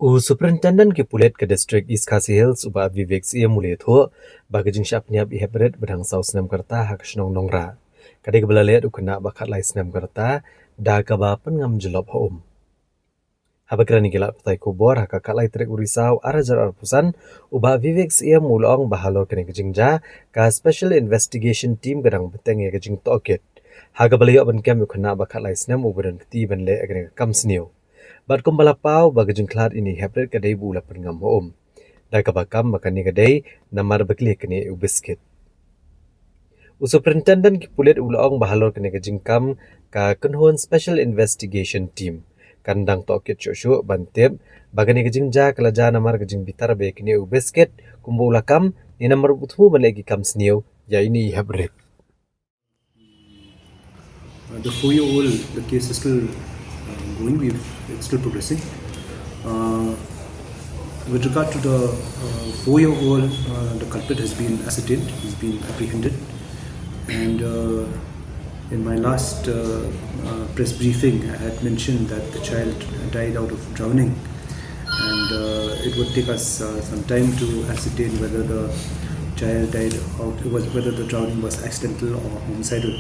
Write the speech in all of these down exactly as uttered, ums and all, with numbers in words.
U Superintendent ki Pulit ka District East Khasi Hills, u Bah Vivek Syiem, u la ïathuh ba ka jingshah pynïap i hep rit ba dang saw snem ka rta ha ka shnong Nongrah, ka dei kaba la leit u khynnah ba khatlai snem ka rta, da kaba pynngam jyllop ha um. Haba kren ïa ki lad pathai khubor ha ka khatlai tarik u Risaw ar hajar arphew san, u Bah Vivek Syiem u la ong ba halor kane ka jingjia, ka Special Investigation Team ka dang bteng ïa ka jingtohkit, ha kaba la ïoh ban kem ïa u khynnah ba khatlai snem uba don kti ban leh ïa kane ka kam sniew. Bad kumba la paw ba ka jingkhlad ïa i hep rit ka dei ba u la pynngam ha um, da kaba kam ba kane ka dei namar ba ki la knieh ïa u biskit. U Superintendent ki Pulit u la ong ba halor kane ka jingkam, ka kynhun Special Investigation Team kan dang tohkit shuh shuh ban tip ba kane ka jingjia ka la jia namar ka jingbitar ba ïa knieh ïa u biskit, kumba u la kam, ne namar u thmu ban leh ki kam sniew ïa ine i hep rit. Uh, the four-year-old, the case is still uh, going. We've, it's still progressing. Uh, with regard to the uh, four-year-old, uh, the culprit has been ascertained. He's been apprehended. And uh, in my last uh, uh, press briefing, I had mentioned that the child died out of drowning. And uh, it would take us uh, some time to ascertain whether the child died out, was, whether the drowning was accidental or homicidal.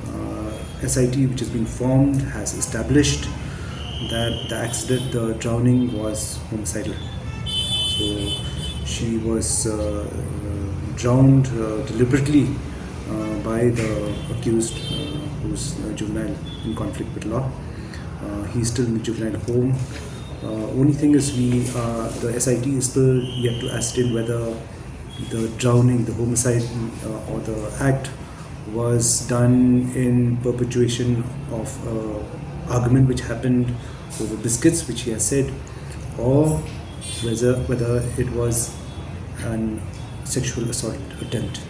Uh, S I T, which has been formed, has established that the accident, the drowning was homicidal. So she was uh, uh, drowned uh, deliberately uh, by the accused, uh, who's a juvenile in conflict with law. Uh, he's still in the juvenile home. Uh, only thing is, we uh, the S I T is still yet to ascertain whether the drowning, the homicide, uh, or the act was done in perpetuation of a argument which happened over biscuits, which he has said, or whether whether it was an sexual assault attempt.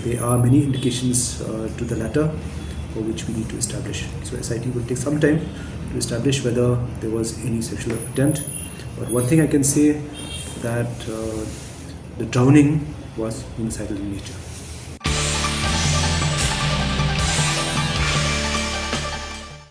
There are many indications uh, to the latter, for which we need to establish. So S I T will take some time to establish whether there was any sexual attempt. But one thing I can say, that uh, the drowning was homicidal in nature.